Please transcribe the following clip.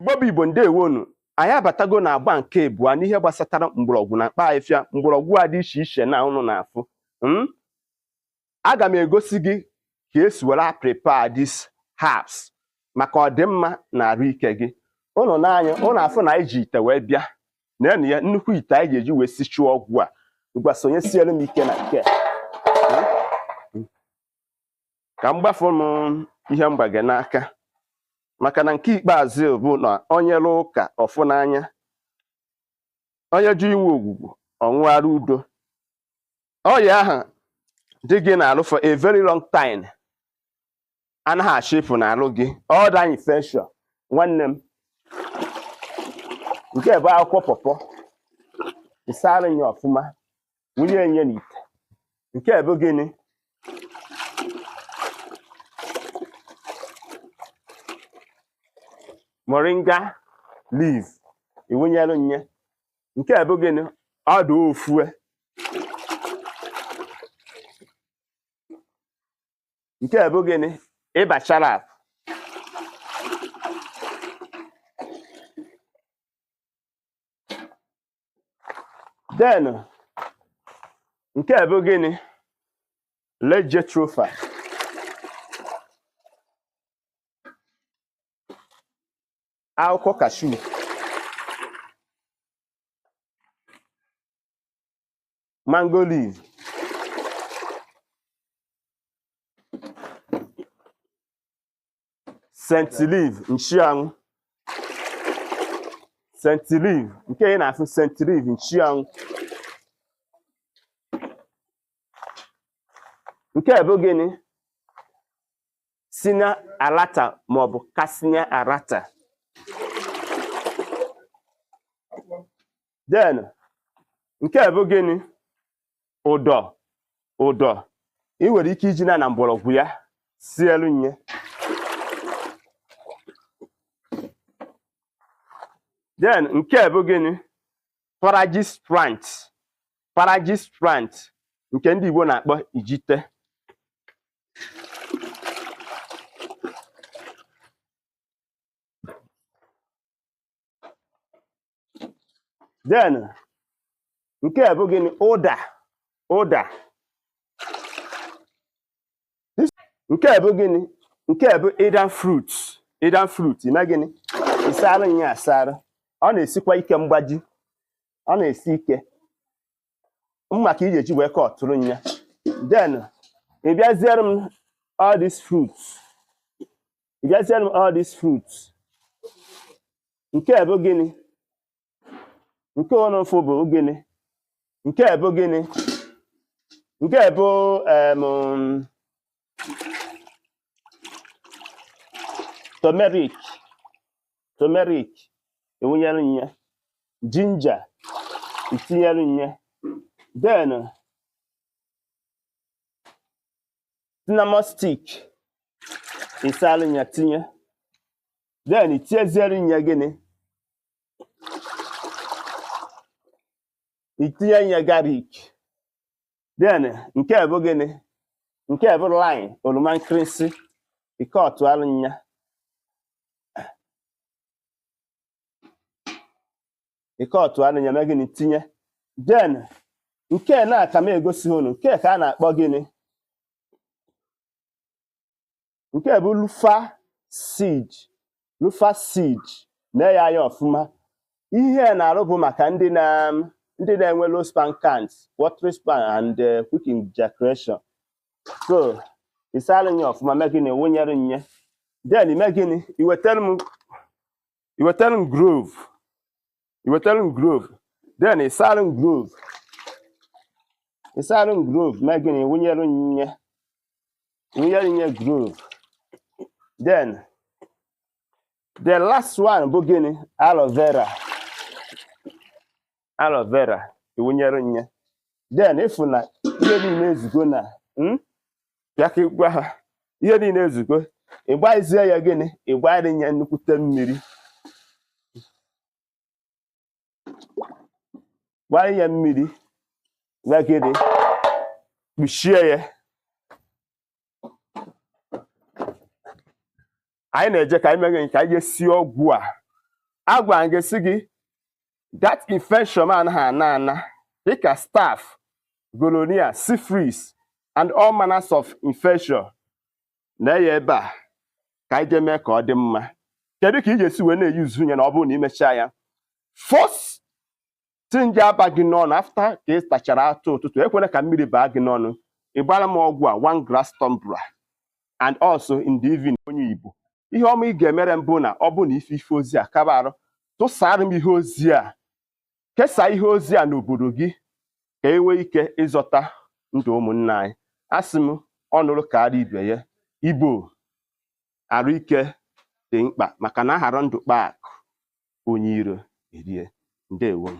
Igbo Igbo, ndewonu. Anyị abatago na agba nke abụọ n'ihe gbasatara mgbọrọgwụ na mkpa ahịfịa, mgbọrọgwụ a dị iche iche na ụnụ na-afụ. Aga m egosi gị ka esi were prepare this herbs maka ọdịmma na arụ ike gị. Ụnụ n'anya, ụnụ afụ na anyị ji ite wee bịa. Neenụ ya, nnukwu ite anyị ga-eji wee sichuo ọgwụ a. Ngwa, sonyesiere m ike na nke a. Ka m gbafu m ihe mgbage n'aka, maka na nke ikpeazụ bụ na onye lụ ụka ọfụ n'anya, onye ju inwe ogwugwu ọṅụgharị udo. Ọya ahụ dị gị na-alụ for a very long time anaghị achọ ịpụ n'alụ gị, all that infection. Nwanne m, nke bụ akwụkwọ pọpọ, ịsara ya ọfụma, wunye nye n'ite. Nke bụ gịnị? Moringa leaf, iwunyelu nye. Nke bụ gịnị? Ọdụ ofue. Nke bụ gịnị? Ịba sharap. Then nke bụ gịnị? Lejetrofa. Akwụkwọ cashew. Mango leaf. Scent leaf, nchianwụ. Scent leaf, nke ị na-afụ scent leaf, nchianwụ. Nke bụ gịnị? Sina alata maọbụ Cassia alata. Then nke bụ gịnị? Ụdọ. Ụdọ ị nwere ike iji na mgbọrọgwụ ya sielu nye. Then nke bụ gịnị? Paragis plant. Paragis plant nke ndị Igbo na-akpọ ijite. Then nke bụ gịnị? Ụda. Ụda. Nke bụ gịnị? Nke bụ Eden fruit. Eden fruit, ime gịnị? Ịsara ya asara. Ọ na-esikwa ike mgbaji. Ọ na-esi ike. Mma ka ị ga-eji wee kọtụrụ ya. Then ị bịaziere m all these fruits. Ị bịaziere m all these fruits. Nke bụ gịnị? Nke ọnụfụ bụ gịnị? Nke bụ gịnị? Nke bụ turmeric. Turmeric ewunyere nye. Ginger itinyere nye. Then cinnamon stick ịsara ya tinye. Then itinyeziere nye gịnị? Itinye nye garlic. Then nke bụ gịnị? Nke bụ lime, oroma nkịrịsị, ike ọtụalụ nya. Ike ọtụalụ nya, mee gịnị? Tinye. Then nke na-aka m egosi unu, nke ka a na-akpọ gịnị? Nke bụ lufa seed. Lufa seed, nee ya anya ọfụma. Ihe na-arụ bụ maka ndị na-enwe low sperm count, watery sperm and quick ejaculation. So ịsara ya ọfụma, mee gịnị? Wụnyere nye. Then ime gịnị? Iwetara m clove. Iwetara m clove. Then ịsara m clove. Ịsara m clove, mee gịnị? Wụnyere nye. Wụnyere nye clove. Then the last one bụ gịnị? Aloe vera. Aloe vera iwunyere nye. Then ịfụ na ihe niile ezugo na bịa ka gwa ha ihe niile ezugo. Ịgbazie ya gịnị? Ịgbara ya nnukwute mmiri. Gbara ya mmiri, gwa gịnị? Kpuchie ya. Anyị na-eje ka anyị mee gịnị? Ka anyị jee sie ọgwụ a. Agwara m gị sị gị that infection anaghị ana ana, dịka staph, gonorrhea, syphilis and all manners of infection na-eye ebe a. Ka anyị jee mee ka ọ dị mma. Kedu ka ị ga-esi wee na-eyuzu ya? Na ọ bụrụ na imechaa ya, first thing ji aba gị n'ọnụ after ka ị tachara atụ ụtụtụ, ekwela ka mmiri baa gị n'ọnụ, ị gbara m ọgwụ a, one glass tumbler, and also in the evening. Onye Igbo, ihe ọma ị ga-emere mbụ na ọ bụ na ife ife ozi a, kaba arụ tụsara m ihe ozi a, kesaa ihe ozi a n'obodo gị, ka e nwee ike ịzọta ndụ ụmụnna anyị. Asị m, ọ nụrụ ka ara ibe ya. Igbo, arụ ike dị mkpa, maka na aghara ndụ kpaa akụ, onye iro erie. Ndewo m.